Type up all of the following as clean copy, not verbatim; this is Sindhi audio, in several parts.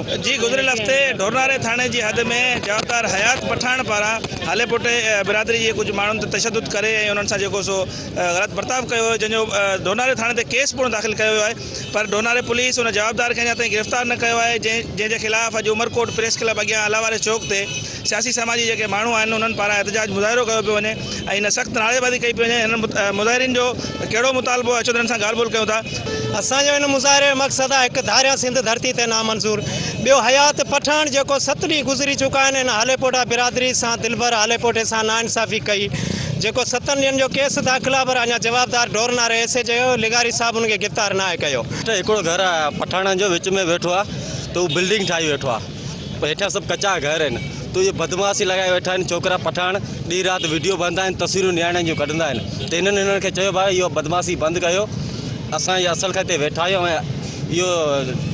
جي گذريل هفتي ڍورناري ٿاڻي جي حد ۾ جوابدار حيات پٺاڻ پاران هاليپوٽي برادري جي ڪجهه ماڻهن تي تشدد ڪري ۽ انهن سان جيڪو سو غلط برتاء ڪيو ويو جنهن جو ڍورناري ٿاڻي تي ڪيس پڻ داخل ڪيو ويو آهي پر ڍورناري پوليس ان جوابدار کي اڃا تائين گرفتار نه ڪيو آهي جنهن جنهن جي خلاف اڄ عمرڪوٽ پريس ڪلب اڳيان الله واري چوڪ تي سياسي سماجي جيڪي ماڻهو آهن انهن پاران احتجاج مظاهرو ڪيو پيو وڃي ۽ هن سخت نعريبازي ڪئي پئي وڃي هنن مظاهرين جو ڪهڙو مطالبو آهي اچو ته هنن سان ڳالهه ٻولهه ڪيون ٿا. اسان جو هن مظاهري جو مقصد آهي هڪ ڌاريان سنڌ ڌرتي تي نامنظور ٻيو حيات پٺاڻ جيڪو ست ڏينهن گذري چڪا آهن هن هاليپوٽا برادري سان دلبر هاليپوٽي سان ناانصافي ڪئي جيڪو ستن ڏينهن جو ڪيس داخل آهي پر اڃا جوابدار ڍورناري ايس ايڇ او لغاري صاحب ان کي گرفتار ناهي ڪيو. هڪڙو گهر آهي پٺاڻن جو وچ ۾ ويٺو آهي ته هو بلڊنگ ٺاهي ويٺو آهي. هيٺيان سڀ ڪچا گهر آهن ته اهي بدمعاشي لڳائي ويٺا آهن ڇوڪرا پٺاڻ ڏينهن رات وڊيو بندا آهن تصويرون نياڻين جون ڪڍندا آهن ته هنن هنن کي چيو ڀاء اهو بدمعاشي بند ڪيو اسان اهي اصل کان هتي ويٺا آهيون ۽ اهو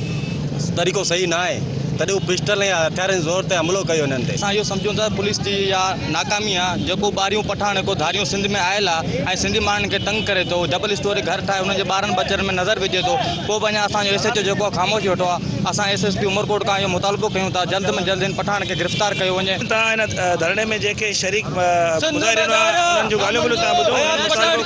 طريقو صحيح نه آهي تڏهن هو پسٽل ۽ هٿيارن جي زور تي حملو ڪيو هنن تي. اسان اهو سمجهون ٿا پوليس جي اها ناڪامي آهي جيڪو ٻاهريون پٺاڻ هڪ ڌاريون سنڌ ۾ آيل آهي ۽ سنڌي ماڻهن کي تنگ ڪري ٿو ڊبل اسٽوري گهر ٺاهي انهن جي ٻارن ٻچن ۾ نظر وجهي ٿو پوء به اڃا اسان جو ايس ايچ او جيڪو آهي خاموش ويٺو آهي اسان ايس ايس پي عمرڪوٽ کان اهو مطالبو ڪيون ٿا جلد ۾ جلد هن پٺاڻ کي گرفتار ڪيو وڃي. توهان هن ڌرڻي ۾ جيڪي شريڪ مظاهرين هئا انهن جون ڳالهيون ٻولهيون توهان ٻڌو انهن مطالبو.